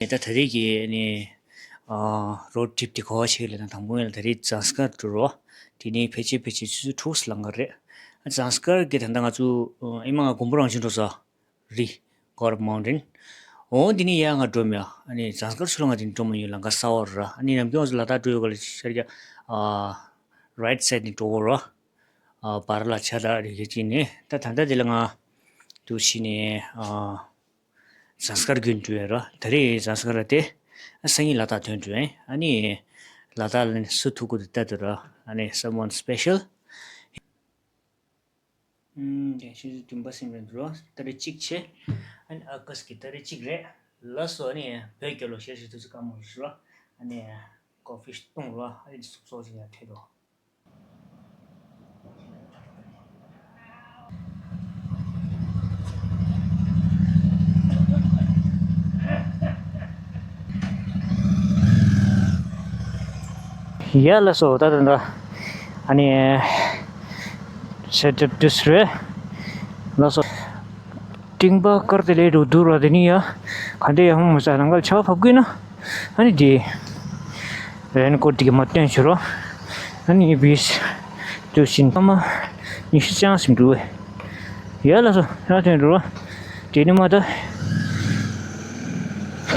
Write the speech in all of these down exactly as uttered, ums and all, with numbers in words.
ད་ད་རེས་ཀྱི་ནི་ཨ་རོཌ་ཊྲིབ་དེ་ག་པར་བྱེད་ལབ་ན། དང་པོ་ཡིན་ན་ད་རེས་ཛངས་དཀར་འགྲོ་རོགས། དེ་ནས་ཕལ་ཆེར་ཕལ་ཆེར་ཆུ་ཚོད་དྲུག་ཙམ་ལང་གི་རེད། ཛངས་དཀར་གྱི་ད་ལྟ་ང་ཚོ་ཨ་ཨེ་མ་ང་དགོན་པ་རང་བཞིན་འགྲོ་ས་རི། གོར་མའུན་ཊེན། འོ་འདི་ནས་ཡར་ང་འགྲོ་མེད། ཨ་ནི་ཛངས་དཀར་ཚུར་ལ་ང་དེ་ནས་འགྲོ་མ་ཡོང་། ལམ་ཁ་གསར་པ་རེད། ཨ་ནི་ནམ་རྒྱུན་ང་ཚོ་ལ་དྭགས་འགྲོ་ཡོང་སྐབས་ལ་ཤར་རྒྱག་ཨ་རའིཊ་སའིཌ་ནས་འགྲོ་དགོས་རེད། ཨ་བར་ལ་ཆ་ད་རི་ག་ཅིག་ནས། ད་ད་ལྟ་དེ་ལ་ང་འདུག་ཕྱིན་ནས་ཨ་ཛངས་དཀར་བརྒྱུད་འགྲོ་ཡ་རེད། ད་རེས་ཛངས་དཀར་དེ་ཨ་སང་ཉིན་ལ་དྭགས་ཐོན་འགྲོ་ཡིན། ཨ་ནི་ལ་དྭགས་ལ་ནི་སུ་ཐུག་གི་འདུག་ལྟ་དུས་ར། ཨ་ནི་someone special། ཨུམ། དེ་ཆུ་ཚོད་བདུན་པ་ཟིན་པའི་འདུག་རོ། ཏ་རིག་གཅིག་བྱས། ཨ་ནི་ཨ་གསྟ་གི་ཏ་རིག་གཅིག་རེད། ལགས་སོ། ཨ་ནི་བོད་རྒྱལ་ལོ། ཞེ་ཞེ་དུས་ཚོད་སྐར་མ་བཞི་རོ། ཨ་ནི་ཀོ་ཕི་བཏུང་རོ། ཨ་ནི་ཚུགས་ཚོགས་ཅིག་ཡར་ཐེ་རོ། ཡ་ལགས་སོ། ད་ད་ད་ཨ་ནི་ཆེ་ཏུ་ཏུས་རེད། ལགས་སོ། སྤྲིན་པ་དཀར་དེ་ལས་རུ་བསྡུར་བ་དེ་ནི་ཡ་ག་འདྲ་ཡ་ཧོང་མ་ས་ནང་ག་ཆར་པ་བབས་ཀྱི་ན། ཨ་ནི་དེ་རེན་ཀོཊ་དེ་གི་མ་སྟོན་བྱོས་རོགས། ཨ་ནི་བིས་དུ་ཕྱིན་ཐ་མ་ཉི་ཤུ་རྩ་གསུམ་འགྲོ་བས། ཡ་ལགས་སོ། ཡ་ཐོན་འགྲོ་རོགས། དེ་ནི་མ་ད་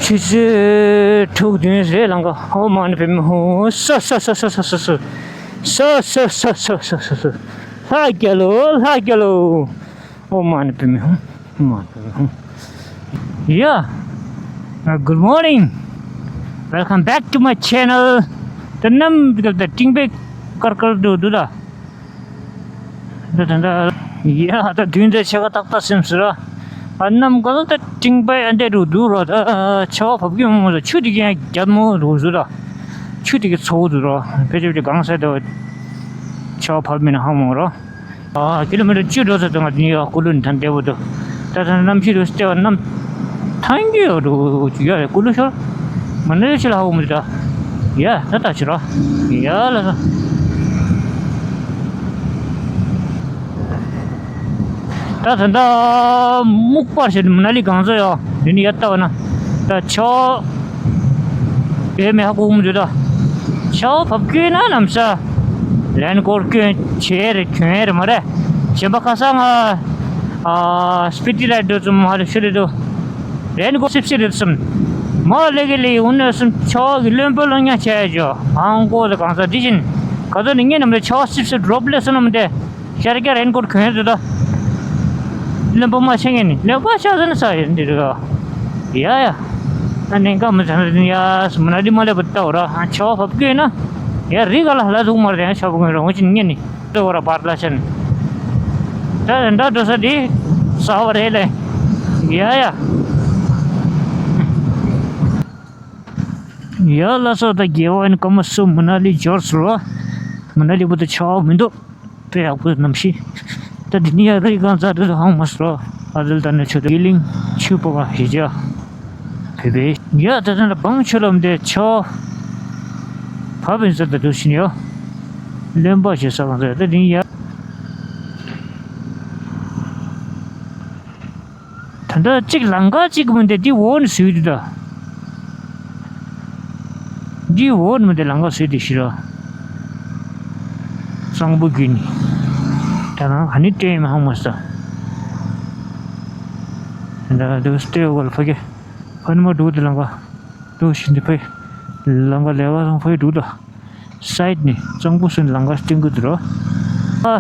ཆུ་ཚོད་དྲུག་བདུན་རེད་ལང་ག་ཧོ་མ་ནི་བེ་མི་ཧོ་ས་ས་ས། ལྷ་རྒྱལ་ལོ། ལྷ་རྒྱལ་ལོ། ཨོ་མ་ནི་པི་མི་ཧུམ། ཨོ་མ་ནི་པི་མི་ཧུམ། Yeah. Uh, good morning. Welcome back to my channel. ད་ནམ་ད་སྤྲིན་པས་དཀར་དཀར་འདུག་འདུག་ད། ད་ད་ད། Yeah. ད་དུས་འདི་ཆེ་ག་ཏག་ཏག་སེམས་སུ་ར། ཨ་ནམ་ག་ད་སྤྲིན་པས་ཨ་འདྲ་རུ་འདུག་ར། ད་ཆར་པ་བབས་ཀྱི་མོ། ད་ཆུ་དེ་ག་ཡང་རྒྱབ་མོ་རུ་འདུག་ད། ཆུ་དེ་ག་ཚ་པོ་འདུག་ར། ཕལ་ཆེར་གང་ས་ད་ཆར་པ་བབས་མིན་ན་ཧ་མོ་ར། ཨ་ཀི་ལོ་མི་ཊར་བཅུ་འགྲོ་ཚར་དུས་ང་དེ་ནས་ཡ་ཀུ་ལུ་ནི་ཐང་བདེ་པོ་འདུག་ད་ད་གནམ་གཤིས་རུ་ལྟེ་བ་གནམ་ཐང་གི་ཡོད་འགྲོ་ཡ་རེད། ཀུ་ལུ་ཤོར་མ་ནི་ཆུ་ལ་ཧ་གོ་མི་འདུག་ད། ཡ་ད་ད་ཆུ་ར་ཡ་ལ་ད། ད་ད་ད་སྨུག་པར་བྱས་མ་ན་ལི་གང་ཚོ་ཡོད་དེ་ནི་ཡ་ལྟ་བ་ན་ད་ཆོ། དེ་མེ་ཧ་གོ་མི་འདུག་ད། ཆར་པ་བབས་ཀྱི་ན་ལམ་ས། རེན་ཀོཊ་གྱོན་བྱས་རེད། གྱོན་རེད་མ་རེད། གཞན་པ་ཁ་སང་ང་ཨ་སྤི་ཏི་ར་འགྲོ་ཙམ་ཧ་ལས་ཤི་རེད་དོ། རེན་ཀོཊ་སིབ་སིབ་རེད་སམ། མ་ལེ་གི་ལེ་འུ་ནས་སམ་ཆར་པ་གི་རློན་པ་ལོ་ཉ་ཆ་ཡ་ཇོ། ཧང་གོ་ད་གང་ས་དེ་བཞིན་ག་ཚོད་ནི་ངེད་རྣམས་ལ་ཆར་པ་སིབ་སིབ་ཌོ་རོབ་ལེ་སོ་ནམ་དེ། ཤར་རྒྱག་རེན་ཀོཊ་གྱོན་ཡོད་དོ། བློན་པོ་མ་ཆེ་ངེས་ནི་ལེགས་པ་ཆགས་ཟེར་ན་ས་ཡོད་འདི་རེད། ཡ་ཡ། ཨ་ནི་ཀ་མི་ཚང་ཡ་མ་ན་འདི་མ་ལེ་བུ་ལྟ་བ་ར། ཆར་པ་བབས་ཀྱི་ན་ཡ་རི་ག་ལ་ལ་ཟུག་མར་དེ་ཆར་པ་གོན་ར་འོ་ཅི་ངེས་ནི་ལྟ་བ་ར་བར་ལ་ཆེན། ད་འདྲ་འགྲོ་ས་འདི་ས་བ་རེད་ལེ། ཡ་ཡ། ཡ་ལ་སོ། ད་རྒྱལ་བ་ནི་ཀ་མ་སུ་མ་ན་ལི་འབྱོར་སོང་། མ་ན་ལི་བུ་ད་ཆར་པ་མི་འདུག་དཔེ་ཡག་པོའི་གནམ་གཤིས། ད་འདི་ནི་ཡ་རི་གང་ཚ་དེ་ཧང་མ་སོ། ཨ་ཟིལ་ད་ནི་ཆུ་དེ་གླིང་ཆུ་པོ་ག་ཧི་ཇ་བེ་བེ་ཡ། ད་ད་ད་བང་ཆུ་ལམ་དེ་ཆོ་བབ་ཡིན་ཟེར། ད་དུ་ཕྱིན་ཡོ་ལེན་པ་བྱེད་ས་གང་ཟེར། ད་འདི་ཡ། ད་ལྟ་གཅིག་ལང་ཀ་གཅིག་མིན་ཏེ་འདི་འོག་ནས་བཟོས་འདུག་ད། འདི་འོག་ནས་མིན་ཏེ་ལང་ཀ་བཟོས་འདུག་ཤི་ར། གཙང་པོ་བརྒྱུད་ནས། ད་ནང་ག་ནས་སྤྲད་ཡིན་མ་ཧང་མ་ས། ད་འདི་སྟོད་འོག་ལ་ཕ་གི་ཕ་ནི་མ་འགྲོ་འདི་ལང་ཀ་འགྲོ་བཞིན་འདི་ཕ་གི་ལང་ཀ་ལས་ཀ་སང་ཕ་གི་འགྲོ་ད། སའིཌ་ནས་གཙང་པོ་སུ་ལང་ཀ་སྟོན་གི་འདུག་རོ། ཨ་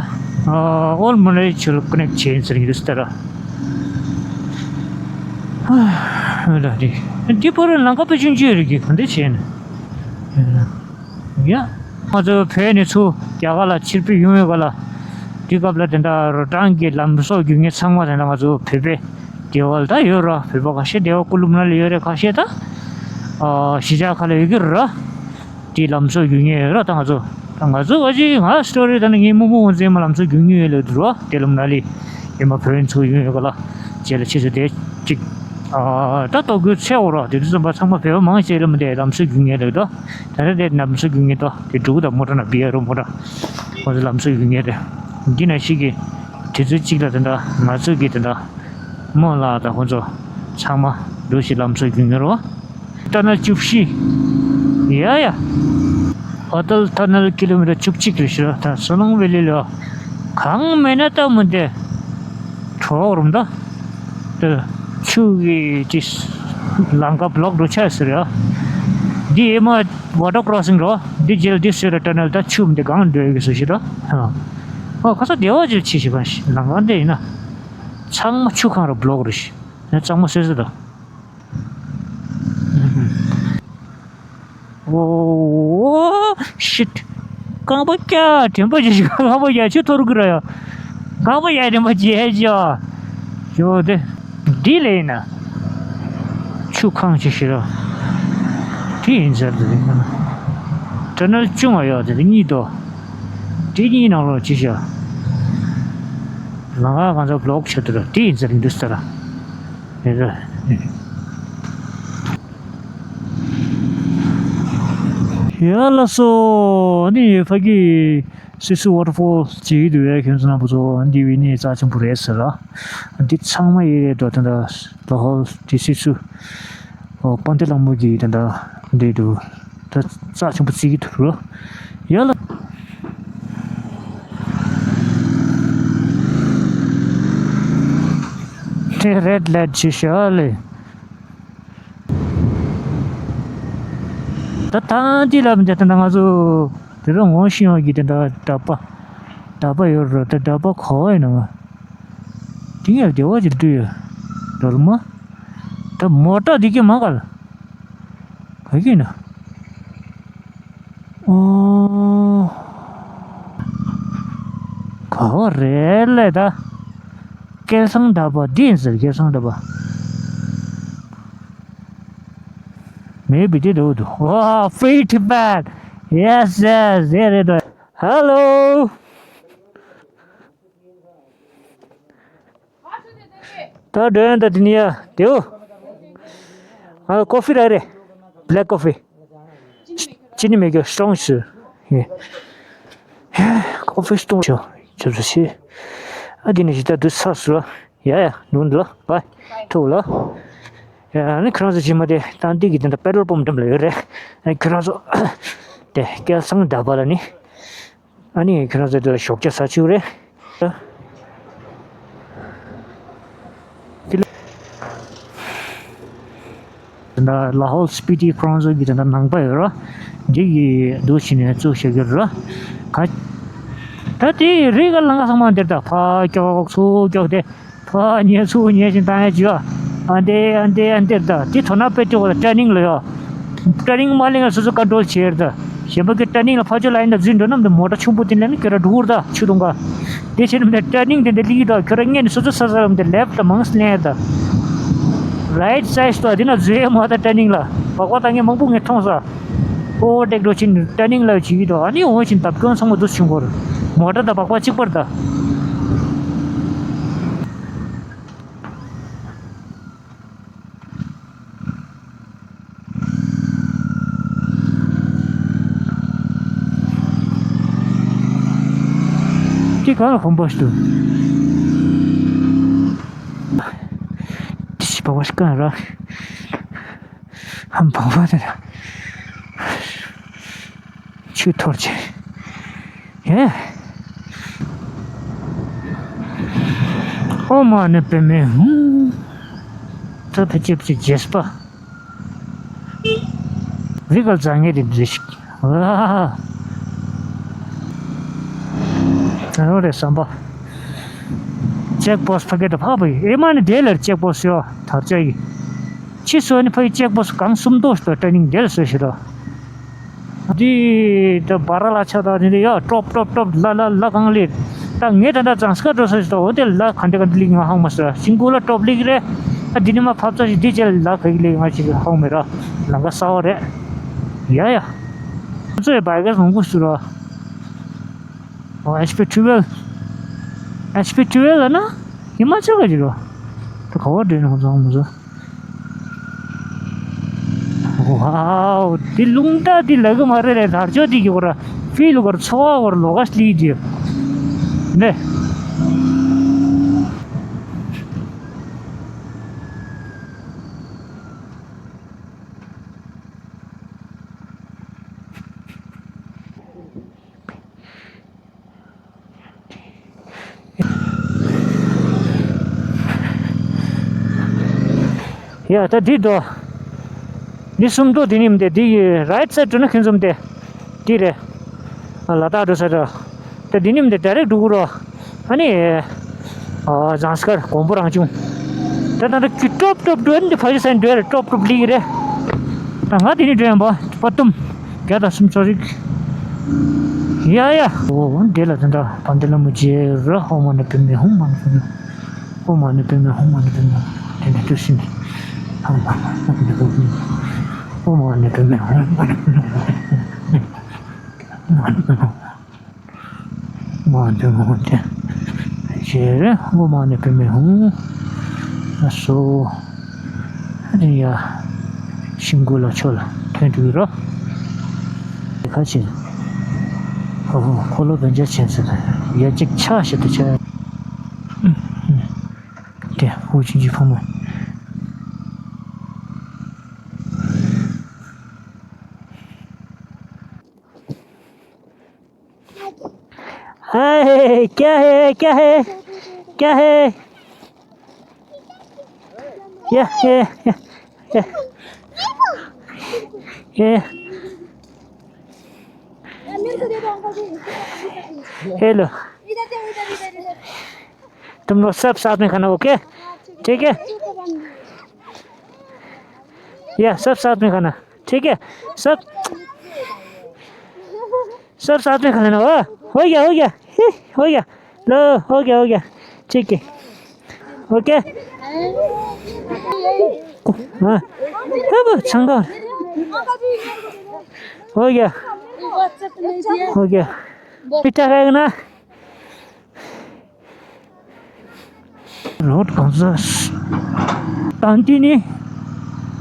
ཨ་ཨོལ་མ་ལེ་ཆུ་ལ་ཀ་ནེག་བྱས་ཡིན་ཟེར་གི་འདུག་སྟ་ར། ཨ་ཨ་ལ་དེ་འདི་པར་ལང་ཀ་པེ་ཆུང་ཆུང་རིག་གི་ག་འདི་བྱས་ན་ཡ། ང་ཚོ་བོད་ནས་ཚུར་རྒྱ་གར་ལ་ཕྱིར་འབུད་ཡོང་བའི་སྐབས་ལ། དེ་སྐབས་ལ་དེ་འདྲ་རོ་ཊང་གི་ལམ་བཟོ་རྒྱུ་ངེས་ཚང་མ་དེ་འདྲ་ང་ཚོ་བོད་པའི་སྡེ་བ་ལ་ད་ཡོད་ར། བོད་པ་ཁ་ཤས་སྡེ་བ་ཀུ་ལུ་མ་ན་ལི་ཡོད་རེད། ཁ་ཤས་ད་ཨ་གཞིས་ཆགས་ཁག་ལ་ཡོད་ཀྱི་ར། དེ་ལམ་བཟོ་རྒྱུ་ངེས་ཡོད་ར། ད་ང་ཚོ་ད་ང་ཚོ་བ་ཅི་ང་སི་ཊོ་རི་ད་ནི་ངའི་མུ་མུ་འོང་ཙེ་མ་ལམ་བཟོ་རྒྱུ་ངེས་ཡོད་ལ་འདུག་ར། དེ་ལམ་ན་ལི་ཡེ་མ་བོད་ཚོ་ཡོད་ཡོད་ག་ལ་རྗེས་ལ་ཆེ་ཚོ་དེ་གཅིག་ཨ་ད་ལྟོ་གོས་ཚེ་འོ་ར། དེ་དུས་ཙམ་པ་ཚང་མ་བོད་པ་མང་ཆེ་ལ་མི་དེ་ལམ་བཟོ་རྒྱུ་ངེས་ལ་འདུག་ད་རེད་དེ་ལམ་བཟོ་རྒྱུ་ངེས་འདུག་དེ་འགྲུག་ད་མོ་ཊ་ན་བི་ཡ་རོ་མོ་ཊ་ཁོ་ཚོ་ལམ་བཟོ་རྒྱུ་ངེས་རེད། འདི་ན་ཞིག་གི་དུས་ཚོད་གཅིག་ལ་དེ་འདྲ་ང་ཚོ་གི་དེ་འདྲ་མོ་ལ་ད་ཁོ་ཚོ་ཚང་མ་འགྲོ་ཞིག་ལམ་བཟོ་རྒྱུ་ངེས་རོ། ཊ་ནལ་བཅུ་བཞི། ཡ་ཡ། ཨ་ཏལ་ཊ་ནལ་ཀི་ལོ་མི་ཊར་བཅུ་གཅིག་རེད་ཤག་ད་སོ་ལོང་ཝེ་ལི་ལ་གང་མེད་ན་ད་མི་འདི་གྲོག་རུམ་ད། ད་ཆུ་གི་ཅི་ལམ་ཁ་བློག་འགྲོ་ཆགས་ཟེར་ཡ། འདི་ཨེ་མ་ཝ་ཊར་ཀྲོ་སིང་རོ། འདི་རྗེས་འདི་ཟེར་ཊ་ནལ་ད་ཆུ་མི་འདི་གང་འགྲོ་ཡོད་གི་ཟེར་ཤི་ད། ཨ་ཁ་ས་བདེ་བ་ཅིག་ཆི་ཤི་ག་ལམ་ཁ་འདི་ཡིན་ན་ཚང་མ་ཆུ་ཁང་རུ་བློག་རེད་ཤི། ཡང་གཙང་མ་བཟོས་ཟེར་ད། ཨོ། ཤིཊ། རྐང་པ་བཀྱག་དྲན་པ་བརྗེད་ཤག་རྐང་པ་བཀྱག་ཆུ་འཐོར་གི་ར་ཡ། རྐང་པ་བཀྱག་དྲན་པ་བརྗེད་ཤག་ཡོ་དེ། འདི་ལས་ཡིན་ན། ཆུ་ཁང་ཆེ་ཤི་ར། དེ་ཡིན་ཟེར་དེ་རེད། ཊ་ནལ་ཅུང་ཨ་ཡོ་དེ་གཉིས་དོ། དེ་གཉིས་ནང་ལོགས་ཅི་ཤག་ལམ་ཁ་གང་ཚ་བློག་ཆེ་དུ་ར་དེ་ཡིན་ཟེར་འདུག་ཟེར་ར། ཡིན་ར། ཡ་ལགས་སོ། ཨ་ནི་ཕ་གི་སི་སུ་ཝ་ཊར་ཕོལ་བྱེད་ཀྱི་འདུག་བས། ཁྱོད་ཚོ་རྣམ་པ་ཚོ་འདི་བའི་གནས་རྩ་ཆེན་པོ་རེད་ཟེར་ར། འདི་ཚང་མ་ཡི་རེད་འགྲོ་དེ་འདྲ་ལ་ཧོལ་དེ་སི་སུ་ཨོ་དཔལ་ལྡན་ལྷ་མོ་གི་དེ་འདྲ་འདི་འདུག་ད་རྩ་ཆེན་པོ་བརྩི་གི་འདུག་ར། ཡ་ལ། དེ་རེད་ལེད་ཅི་ཤ་ལེ། ད་ཐང་ཏི་ལབ་འདི་ད་ང་ཚོ་དེ་ཚོ་ངོ་ཤེས་ཡོང་གི་དེ་འདྲ་འདྲ་པ་འདྲ་པ་ཡོད་རེད། ད་འདྲ་པ་གོ་བ་ཡིན་ནམ། དེ་ངས་བདེ་བ་ཅིག་འདུག་ཡོད་རོལ་མ། ད་མོ་ཊ་འདི་གི་མ་གལ་ག་གི་ན། ཨོ། ག་བ་རེད་ལེ་ད། སྐལ་བཟང་འདྲ་པ་འདི་ཡིན་ཟེར། སྐལ་བཟང་འདྲ་པ། མེ་བི་དེ་འདྲ་འདུག་ཨོ། Free Tibet. Yes, yes. ཡེ་རེད་ད། Hello. ད་འགྲོ་ཡོང་ད་དེ་ནི་ཡ་དེའོ། ང་ལ་ཀོ་ཧྥི་རག་རེད། Black coffee. ཅི་ནི་མེད་ཀྱོ་སི་ཊོང་ཞུ། ཡེ། ཀོ་ཧྥི་སི་ཊོང་ཞུ། ཆུ་ཚོད་ཕྱེད། ཨ་དེ་ནི་ཞི་ད་དུ་ཚ་སུ་ལ། ཡ་ཡ་ནུ་འདི་ལ་བ་ཐུག་ལ། ཡ་ནི་ཁྱེད་རང་ཚོ་ཇི་མ་དེ་ཏང་ཏི་གི་དེ་འདྲ་པེ་ཊོལ་པམ་འགྲམ་ལ་ཡོད་རེད། ཁྱེད་རང་ཚོ་དེ་སྐལ་བཟང་ཟླ་བ་ལ་ནི། ཨ་ནི་ཁྱེད་རང་ཚོ་དེ་ལ་ཞོགས་ཇ་ཟ་བཅུག་རེད། དེ་ལ་དེ་འདྲ་ལ་ཧོལ་སྤི་ཏི་ཁོ་རང་ཚོ་གི་དེ་འདྲ་ནང་པ་ཡོད་ར། འདི་གི་འདུག་ཕྱིན་ནས་བཙུགས་བཞག་གི་ར། ག་ད་དེ་རི་ག་ལང་ག་ཚང་མ་འདིར་ད་ཕ་ཀྱོག་ཚུར་ཀྱོག་དེ། ཕ་ཉལ་ཚུར་ཉལ་བཞིན་བཏང་ཡ་ཅི་ཡ། ཨ་འདེ་ཨ་འདེ་ཨ་འདེར་ད། དེ་དོ་ན་དཔེ་སྤྲོ་བ་ཊ་ནིང་ལ་ཡ། ཊ་ནིང་མ་ལེན་ཡ་སོ་སོ་ཀོན་ཊོལ་བྱེད་ད། གཞན་པ་གི་ཊ་ནིང་ལ་ཕ་ཆོས་ལ་ཡིན་ད་འཛུལ་འགྲོ་ནམ་དེ་མོ་ཊ་ཆུང་པོ་དེ་ལ་ནི་ཁྱོད་ར་འགྲོ་ད་ཆུ་དུང་ག་དེ་བྱས་ནམ་དེ་ཊ་ནིང་དེ་འདྲ་ལིག་ད་ཁྱོད་ར་ངས་ནི་སོ་སོ་ས་ས་ལམ་དེ་ལེབ་ཊ་མང་སི་ལེན་ད། རའིཊ་སའིཌ་ད་དེ་ན་འཛུལ་ཡ་མ་ད་ཊ་ནིང་ལ་བག་བ་ད་ངས་མང་པོ་ངས་མཐོང་ས། ཨོ་ཝར་ཊེག་འགྲོ་ཕྱིན་ཊ་ནིང་ལ་བྱེད་ཀྱི་འདུག་ཨ་ནི་འོ་ཕྱིན་བརྡབ་སྐྱོན་ཚང་མ་འདུག་ཆུང་གོར། མོ་ཊ་དང་སྦག་སྦག་གཅིག་པར་ད། ཅི་གང་ཧོན་པོ་ཞིག་འདུག་དེ་ཞིག་སྦག་སྦག་ཞིག་གང་ར། ཧམ་སྦག་སྦག་དེ་ར། ཆུ་འཐོར་ཆེ། ཧེ། ཨོ་མ་ཎི་པདྨེ་ཧཱུྃ། ད་ཕི་ཅི་ཕི་ཅི་རྗེས་པ། རི་ག་རྩ་ངེས་དེ་འདྲ་ཞིག་ཨ། ཨོ་རེད་བསམ་པ། ཅེག་པོ་སི་ཕ་གི་ད་ཕ་བི་ཨེ་མ་ཎི་དེ་ལ་ཅེག་པོ་སི་ཡོ་དར་ཅ་ཡི། ཕྱི་སོ་ནི་ཕ་ཡི་ཅེག་པོ་སི་གང་གསུམ་དོ་ཞིག་ད་ཊ་ནིང་དེ་ལ་སོ་ཞིག་ར། འདི་ད་བ་ར་ལ་ཆ་ད་འདི་འདི་ཡ་ཀྲོབ་ཀྲོབ་ཀྲོབ་ལ་ལ་ལ་གང་ལེ། ད་ངས་ད་ད་ཙང་སྐད་འགྲོ་ས་ཞིག་ད་འོ་དེ་ལ་གང་དེ་གང་དེ་ལིག་ང་ཧང་མ་ས་ཤིང་ཀུ་ལ་ཀྲོབ་ལིག་རེད། ད་འདི་ནི་མ་ཕབ་ཚ་ཞིག་འདི་ཅེ་ལ་ག་གི་ལིག་ང་ཞིག་ཧང་མེ་ར། ལང་ཀ་ས་བ་རེད། ཡ་ཡ། ཚོས་བ་ག་ཧང་གུ་སུ་ར། ཨོ་ཨེཆ་པི་ཊུ་ཝེལ། ཨེཆ་པི་ཊུ་ཝེལ་ལ་ན་ཧི་མ་ཅལ་ག་ཅིག་ར། ད་ག་བ་འདྲེན་ཧང་ཙང་མ་ས། ཝའོ། འདི་རླུང་རྟ་འདི་ལ་གི་མ་རེད་རེད། དར་ལྕོག་འདི་གི་བར་ཕི་ལུ་གར་ཚོ་བ་བར་ལོ་ག་སླི་འདི་ནས། ཡ་ད་འདི་དོ། འདི་སུམ་མདོ་འདི་ནི་མི་འདི་འདི་རའིཊ་སའིཌ་འགྲོ་ན་ཁྱོད་ཚོ་མི་འདི། འདི་རེད། ལ་དྭགས་འགྲོ་ས་རེད། ད་འདི་ནི་མི་འདི་ཌའི་རེག་འགྲོ་གི་རོ། ཨ་ནི། ཨ་ཟངས་དཀར་གོང་པོ་རང་བྱུང་། ད་ད་ད་ཀི་ཀྲོབ་ཀྲོབ་འགྲོ་ནི་ཕ་ཇི་སན་འགྲོ་རེད། ཀྲོབ་ཀྲོབ་ལིག་རེད། ད་ང་འདི་ནི་འགྲོ་ཡང་པ་པ་ཏུམ། བརྒྱ་དང་སུམ་ཅུ་རེད། ཡ་ཡ། འོ་འདི་ལ་ད་ད་པ་འདི་ལ་མུ་ཇེ་ར་ཧོ་མ་ནི་པི་མི་ཧུང་མ་ནི་པི་མི། ཨོཾ་མ་ཎི་པདྨེ་ཧཱུྃ། མ་ཎི་པདྨེ་ཧཱུྃ། མ་ཎི་པདྨེ་ཧཱུྃ། དེ་ནས་བསྡུས་ཟིན། ཨོཾ་མ་ཎི་པདྨེ་ཧཱུྃ། མ་ཎི་པདྨེ་ཧཱུྃ། མ་ཎི་པདྨེ་ཧཱུྃ། མ་ཎི་པདྨེ་ཧཱུྃ། ཞེས་རེད། ཨོཾ་མ་ཎི་པདྨེ་ཧཱུྃ། ཨ་སོ། ཨ་ནི་ཡ། ཤིང་ཀུ་ལ་ཆོ་ལ་ཐོན་དུས་རོ། ཁ་ཆེ། ཨོ་ཧོ། འཁོར་ལོ་བདེ་འཇགས་ཆེན་ཟེར། ཡ་གཅིག་ཆ་ཞིག་ཏུ་ཆ། དེ་ཧུ་ཆིན་ཅི་ཕ་མ། हाय, क्या है, क्या है, क्या है? या, या, या, या। या। हेलो। तुम लोग सब साथ में खाना, ओके? ठीक है? या, सब साथ में खाना। ठीक है? सब, सब साथ में खा लेना, हो? हो गया, हो गया। ही, हो गया। लो, हो गया, हो गया। ठीक है। ओके? हाँ। अब छंगा। हो गया। हो गया। मीठा खाएगा ना? རོ་གང་ཟ། ད་འདི་ནི།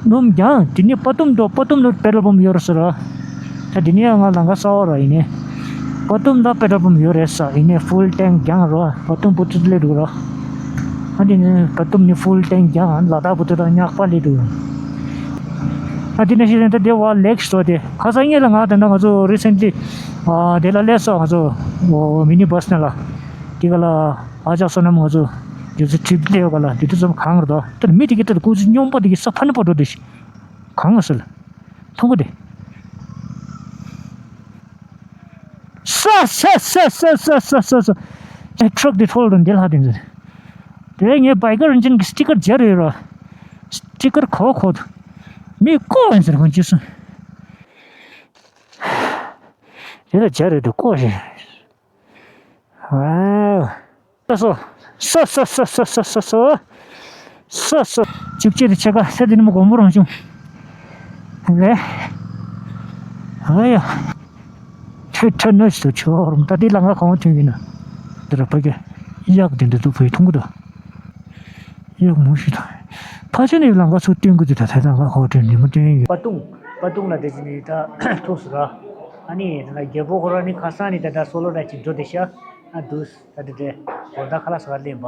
སྣུམ་རྒྱང་། འདི་ནི་པ་ཏུམ་དོ། པ་ཏུམ་ལ་པེ་ཊོལ་པམ་ཡོད་རེད་ཟེར་ར། ད་འདི་ནི་ང་ལང་ཀ་ས་འོག་ར་ཡིན་ནི། པ་ཏུམ་ལ་པེ་ཊོལ་པམ་ཡོད་རེད་ས་ཡིན་ནི། ཕུལ་ཊེང་གི་རྒྱང་རོ། པ་ཏུམ་བུ་ཏུ་ལས་འགྲོ་ར། ཨ་འདི་ནི་པ་ཏུམ་ནི་ཕུལ་ཊེང་གི་རྒྱང་། ལ་དྭགས་བུ་ཏུ་དང་ཉག་པ་ལས་འགྲོ། ཨ་འདི་ནི་ཤི་རན་ད་དེ་བ་ལེགས་སོ་དེ་ཁ་སང་ཉིན་ལ་ང་དེ་འདྲ་ང་ཚོ་རི་སེན་ཊ་ལི་ཨ་དེ་ལ་སླེབས་སོ། ང་ཚོ་མི་ནི་བྷ་སི་ནང་ལ་དེ་ག་ལ། ཨ་ཅག་བསོད་ནམས་ང་ཚོ་རྒྱལ་སྲས་ཁྲིད་སླེབས་ཡོད་ག་ལ། དེ་དུས་ཙམ་གང་རེད་དོ། དེར་མི་དེ་གི་དེར་ཁོ་ཚོ་སྨྱོན་པ་དེ་གི་ས་ཕ་ནི་པོ་འགྲོ་དེ་ཤི་གང་ང་ཟེར་ལ་མཐོང་གོ་དེ། ས་ས་ས་ས་ས་ས་ས་ས། ཨེ་ཊྲག་དེ་ཐོལ་རུ་འདི་ལྷ་དེ་འཛིན། དེ་ངས་བྷའི་ཀར་རིན་ཆེན་གི་སི་ཊི་ཀར་སྦྱར་ཡོད་ར། སི་ཊི་ཀར་གོ་གོ་དུ་མི་ཀོ་ཡིན་ཟེར་ཁོང་ཅི་སོང་། དེ་ལ་སྦྱར་ཡོད་དུ་ཀོ་ཞིག་ཨ། ས་སོ། ས་ས་ས། ས་སོ། བཅུ་གཅིག་དེ་ཕྱེད་ཀ་ས་དེ་ནི་མོ་དགོན་པོ་རང་བྱུང་། ལེ། ཨ་ཡ། ཁྲེ་ཁྲེ་ནོ་ཞིག་ཏུ་ཆོ་རུམ་ད་དེ་ལ་ང་གང་ཐོན་ཡིན་ན། དེ་ར་ཕ་གི་གཡག་དེ་འདི་དུ་བུ་ཡི་མཐོང་གི་འདུག་གཡག་མོ་ཞིག་དང་། ཕ་ཆེ་ནས་ལང་ཀ་ཚུར་བསྟན་གི་འདུག་ད་ད་ལང་ཀ་ཁོ་དྲན་ནི་མོ་དྲན་ཡོད། པ་ཏུང་། པ་ཏུང་ལ་དེ་བཞིན་ནི་ད་ཐུག་སུ་ར། ཨ་ནི་ད་རྒྱལ་པོ་ཁོ་ར་ནི་ཁ་སང་ནི་ད་ད་སོ་ལོ་ར་ཅིག་འགྲོ་དེ་ཤ་ཨ་འདུག་ད་དེ་དེ་གོ་ད་ཁ་ལ་ས་ག་ལེན་པ།